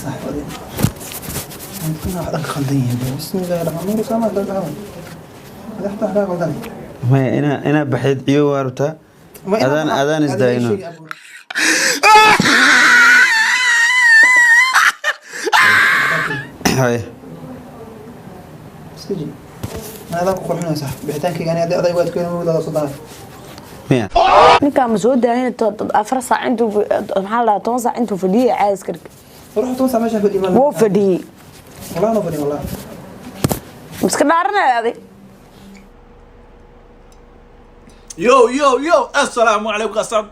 Saaxiibadii inta wax dhan ka khaldan yihiin. Bismillahi raxmaani raxiim. Sama dad madaxda wax ka khaldan. Maya, inaa baxeed ciyo waa rabtaa. Adaan isdaayno. Haye. Iska jir, ma adaan ku qurxinaya saaxiib bixitaankayga ani aday waad keenay mawlada soo daray. Miya? Ninkaa ma soo daahin 4 saac intuu, maxaa la dhahaa, 10 saac intuu fadhiyay caadis ka dhig. Ruux 10 saac meesha fadhiyo ma? Wuu fadhiyey. Wallahi noo fadhiyo wallahi. Iska dhaaranaya adig. Yo yo yo, assalaamu calaykum asxaab.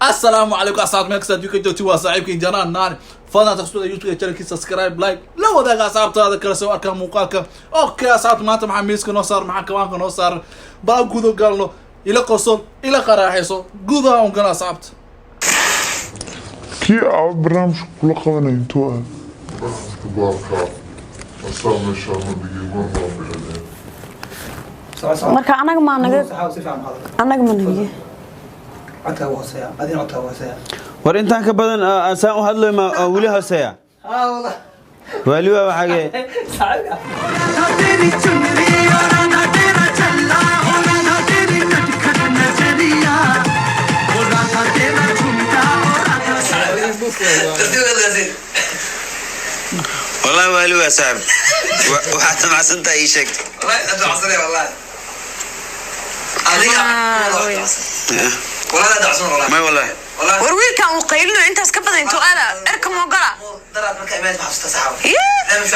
Assalaamu calaykum asxaab, meel kasta adduunka joogti, waa saaxiibkii Janaan Naani. Fadlan taqsida YouTube channelkii subscribe, like, la wadaaga asxaabtaada kale soo arkaan muuqaalka. Okay asxaabta, maanta maxaa miiska noo saaran? Maxaa kawaanka noo saaran? Bal gudo galno, ila qosol, ila qaraaxayso, gudaha un gala asxaabta. Kii aa barnaamijka kula qabanay intuu ah? Barnaamijka baarka asaa meeshaa ma dhigay, marna waa bixinaya. Marka anaga maa naga Saxaab si fiican hadal. Anaga ma nagiye. Codkaagu hooseeya, adina codkaagu hooseeya. War intaan ka badan aan saan u hadlayo ma oo weli hooseeya? Haa wallah. Waali waa waxaagee. Saaxiibka. Wallahi waali waa saaxib, waxaad damacsantahay ii sheegtay. May wallahi. War wiilkan uu qaylinayo intaas ka badan intuu aada erka moogala.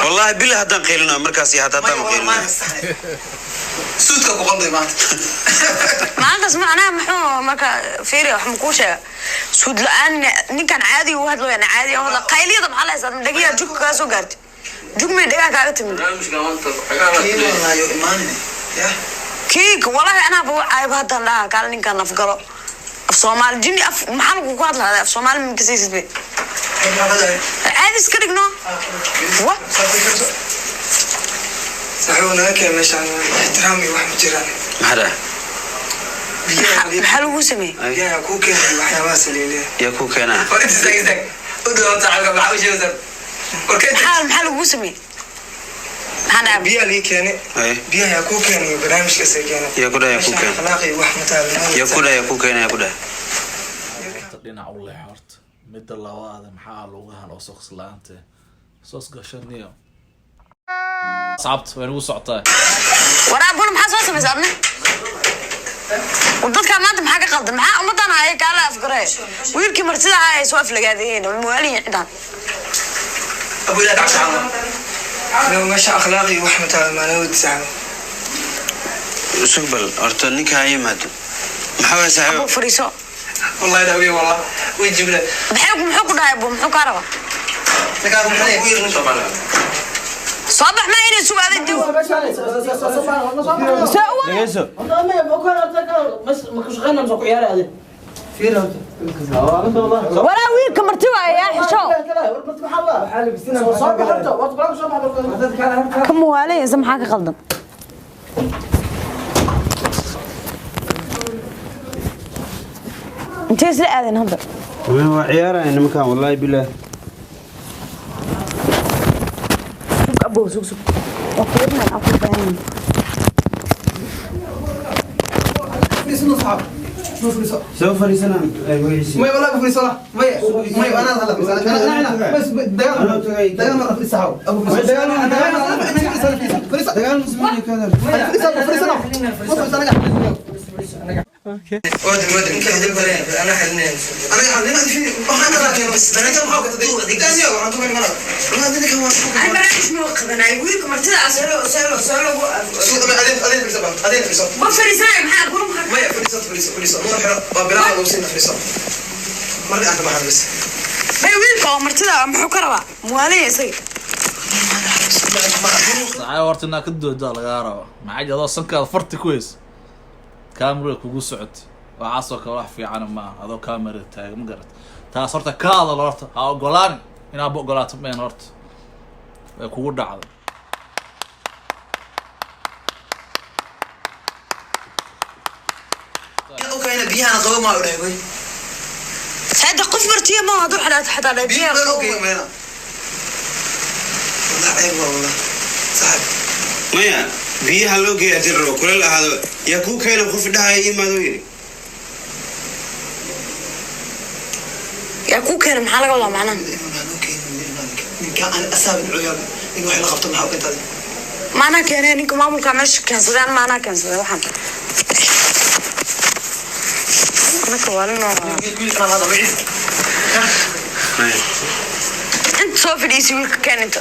Wallahi bila haddaan qaylinayo markaas iyo hadda haddaan qaylinayo. Maalintaas macnaha muxuu marka fiiri wax makuu sheega suud la-aan ninkan caadiga u hadlooyana caadi u hadla qayliyada maxaa la haysaa? Dhagiyaa jug kaa soo gaartay, jug may dhagaa kaaga timid kiik. Walahi anaaba u caayba haddaan dhaha kaale ninkan afgalo af Soomaali jini af maxaa lagu ku hadlahada af Soomaali ma kasaysid be, caadi iska dhigno wa. Saaxiibo, naga keen meeshaan, ixtiraam iyo wax ma jiraan. Maxaa dhaha? Biyaha. Maxaa lagu sameeyey? Biyaha kuu keenay waxyaabahaas leeleeyahay. Yaa kuu keenaa? Maxaa lagu sameeyey? Maxaa dhacay? Biyaha lii keenay. Haye. Biyaha yaa kuu keenay, barnaamijkaas ay keenay. Yaa ku dhahay yaa kuu Meeshaan keenay? akhlaaq iyo wax ma taalo. Yaa ku dhahay yaa kuu keenay? Yaa ku dhahay? Horta dhinac u leex horta. Midda labaad, maxaa lugahan oo socks la-aanta soos gashaniyo? Asxaabta way nagu socotaa. Waraa bul, maxaa soo samaysa adna? Dadkaa maanta maxaa ka qaldan? Maxaa ummadan haya? Kaala afgaree wiilkii martida ahaa ay soo aflagaadeen muwaaliyin cidaan. Meesha akhlaaq iyo wax ma taalo, maanawad saaxiibo. Sug bal horta ninka ha yimaado. Maxaa waay Abu saaxiib? Fariiso. Wallahi dhawiye, wallah way jibna. Maxay muxuu ku dhahay? Abu muxuu kaa rabaa? Soo bax, ma inay sugaaday dib soo u. Dhegeyso. Walaa wiilka marti waaya yaa xisho ka muwaalayaysa, maxaa ka qaldan? Intee isla aadeen hadda? Waa ciyaaraya nimankan, wallahi bilah. Sug abow, sug, sug, waa fiirinaan aan ku baahan. Fariisano saxaab. Noo fariiso. Soo fariisanaa magaciisa. May wallahi fariiso la. May may ana hadla fariiso. Ana ana bas dagaal dagaal ma fariiso saxaab. Abu fariiso dagaal dagaal fariiso fariiso. Dagaal muslimiin ka hadal. Fariiso fariiso. Fariiso anaga. Wadin wadin ana xalinayna. Anaga xalina waxaan ka bas dagaal maxaa ka taday? Daniel waxaan tugan mana. Ay barnaamij ma qabanay wiilka martida soo soo soo lagu. Adeen adeen fariiso adeen fariiso. Ma fariisanay, maxaa guru maxaa? Maya fariiso fariiso fariiso. Noor xiro waa bilaha lagu siin fariiso. Marka aan ka baxan bas. Bay wiilka oo martida muxuu ka rabaa? Muwaalaya isaga. Saxaa horta inaa ka doodaa lagaa raba. Maxaa jira adoo sankaada farti ku heys, kaamera kugu socotay, waxaasoo kale wax fiicana maaha adoo kaamera taaga, ma garat? Taas horta ka hadal, horta ha ogolaani inaaba ogolaato meen, horta way kugu dhacday. U keena biyahana qabo maa u dhahay. Hadda qof martiya ma hadu xalaat xataa Biyo biyaha kuleel qabow. u geeyo meena. Wallah ceeb waa wallah. Saaxiib. Maya, biyaha loo geeya hadii la rabo kuleel ahaado, yaa kuu keena qof dhahaya imaado yiri. Yaa kuu keena maxaa laga wadaa macnaha? Ninka aan asaabin cuyaab in wax la qabto maxaa u keentay? Maanaa keenay ninka maamulka meesha keensaday, an maanaa keensaday waxaan anaka waalin oo Wiilkan hada magaciisa. Maya. Inta soo fadhiisay wiilka keen inta.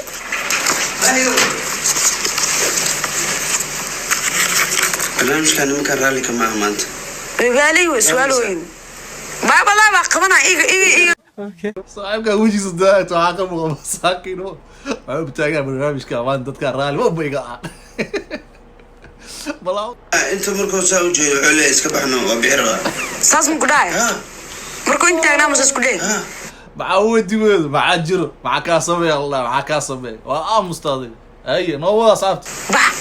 Barnaamijkan nimanka raalli kama ah maanta. Wibaalay way su-aalooyin baabalaa baa qabanaa iga iga iga. Saaxiibkaa wejigiisa daayat waxaa ka muuqa masaakiin oo waxay u taagaa barnaamijka amaan dadka raalli ma iga ah balaa. Inta markuu saa u jeedo wuxuu leeyahay iska baxno, waa bixi rabaa. Saas ma ku dhacay? Ha. Markuu inta taagnaa mase isku dhey? Ha. Maxaa weydiweedu maxaa jiro, maxaa kaa sameeya Allah, maxaa kaa sameeya? Waa aamusta adiga. Haye, noo wada asxaabta. Bax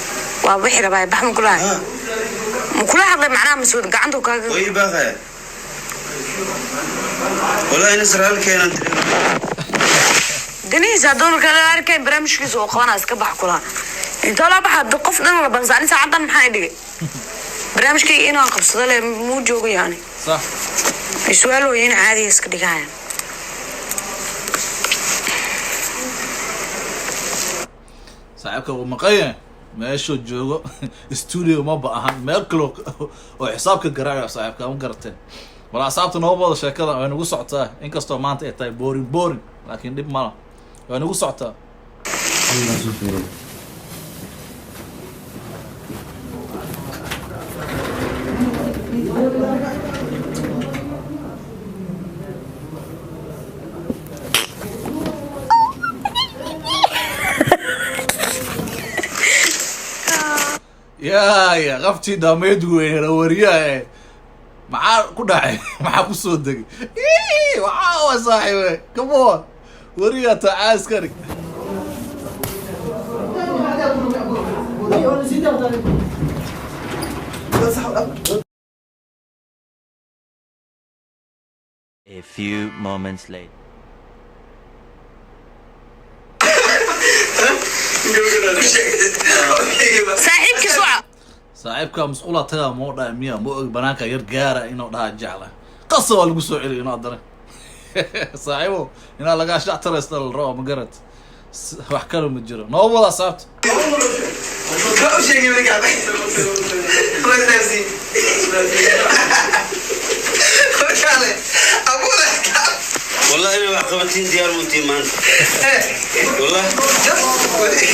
waa bixi rabaa, bax ma kula Ha. Ma kula hadlay macnaha mase gacantu kaaga? Way ii baaqaya wallahi inas raalli keenan. Danihiisa hadduu marka la arkayn barnaamijkiisa uu qabanaa iska bax kula intoo la baxa qof dhan la balsa ani saacadan maxaa i dhigay barnaamijkayga inaan qabsado le muu joogo yani. Sax. Ay su-aalooyin caadiya iska dhigayaan. Saaxiibka wuu maqan yahay, meeshuu joogo studio ma ba ahan, meel kale oo xisaabka garaacayo saaxiibka ma garateen. Bal asxaabta noo wada sheekada, way nagu socotaa inkastoo maanta ay tahay boring boring, laakiin dhib mala, way nagu socotaa. Ya qaftii dhaameed weyne wariyaha maxaa ku dhacay? Maxaa ku soo degay? Ii, waxaa waa saaxiibe, come on, wariyaa taa caaska dhig. A few moments later. Saaxiibkiis waca. Saaxiibka musqula tagaa moo dhaha miya? Ma og, banaanka yar gaara inuu dhaha jecla, qasa waa lagu soo celiyo inuu haddana saaxiibo inaa lagaa shactaraysta la rabo ma garat. Wax kale ma jiro, noo wada asxaabta. Ma u sheegay markaa. Ma taasi. Kale. Abuura. Wallahi inay wax qabatiin diyaar muutiin maanta wallah. Wali.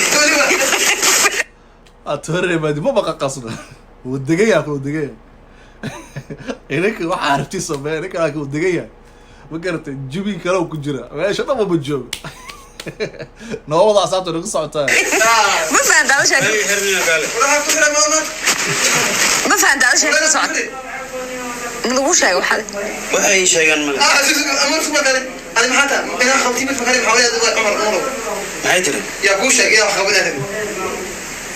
Atoreemadi ma baqa qasna, wuu degan yahay, wuu degan yahay. Idinka waxaa rabti sameeya, ninka laakiin wuu degan yahay, ma garatay? Jubi kale ku jira meesha dhan ma joogo. Noo wada asxaabta, nagu socotaa. Ma fahanta ada sheeko? Ay xirnina kaale. Waxa ku xiran maama. Ma fahanta ada sheeko socota? Ma lagu sheego waxaad? Waxay ii sheegaan male. Ah, amar suma kale. Ani maxaa taa? Inaan qabtay mid fakare maxaa walaad Cumar Nuur. Maxay tiri? Yaa kuu sheegay wax qabanaa.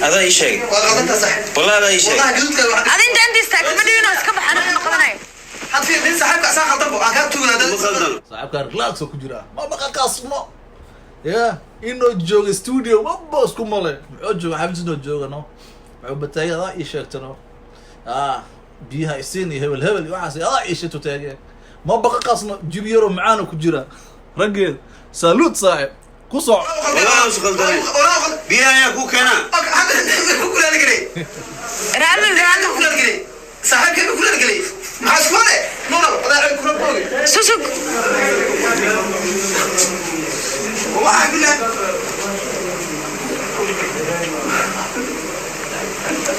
Adaa ii sheegay. Waa qabantaa sax. Wallahi adaa ii sheegay. Wallahi gaduudka wax. Ada inta inta istaagta ma dhigin oo iska bax, aniga ma qabanayo. Had fiir nin saaxiibka asaa khaldan bo aan ka tuugnaa dad. Ma khaldan. Saaxiibka relax oo ku jira, ma baqa qasno ya inuu joogo studio maba isku male. Muxuu jooga? Xabis inuu jooga no, muxuu bataagay? Adaa ii sheegtano, ah, biyaha isiin iyo hebel hebel iyo waxaas adaa ii sheegto taagee. Ma baqa qasno, jibi yaroo macaan oo ku jira raggeed. Saluud saaxib, ku soco. Wallahi aan isqaldanayn. Biyaha ayaa kuu keenaa. Hadda ku kulaali galay. Raalli raalli. Ku kulaali galay. Saaxiibkay ku kulaali galay. Maxaa isku hore? Nuur, adaa cid kula boogay. Susug. Waxa bilaa.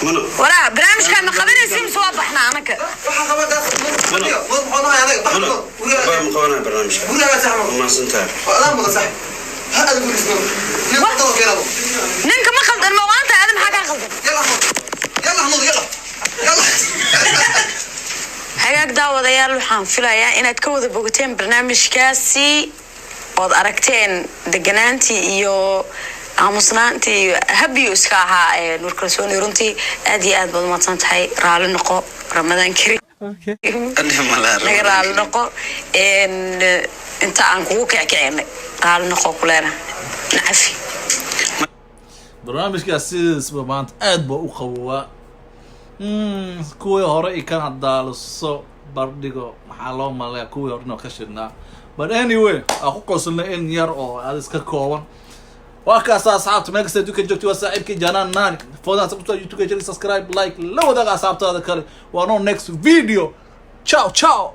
Mano. Waraa barnaamijkaan ma qabanaysa mise waa baxnaa anaka? Waxa qabadaas Nuur, Nuur muxuu nahay anaga? Mano. Guriga. Baa ma qabanaya barnaamijka. Guriga saxmo. Waa mahadsantahay. Waa mudan sax. Ha aad gurisno. Nin qado keenabo. Ninka ma khaldan, ma waanta aada maxaa kaa khaldan? Yalla Nuur. Yalla Nuur, yalla. Yalla. Hagaag daawadayaal, waxaan filayaa inaad ka wada bogateen barnaamijkaasi ood aragteen deganaantii iyo aamusnaantii iyo habiyu iska ahaa ee Nuur Kalsooni. Runtii aad iyo aad baad umahadsan tahay, raali noqo, Ramadaan karim. Naga raali noqo. Inta aan kugu kickicinay, raali noqo kuleena, nacafi. Barnaamijkaas sidiisba maanta aad baa u qabowaa. Kuwii hore i kan haddaa lasoo bardhigo, maxaa loo maleeya kuwii hore inoo ka shidhnaa? But anyway, aan ku qosolnay in yar oo aad iska kooban. Waa kaasa, asxaabta, meel kasta adduunka joogtay, waa saaxiibkii Janaan Nani. Fadlan sababta YouTube channel subscribe, like, la wadaaga asxaabtaada kale. Waa no next video. Ciao ciao.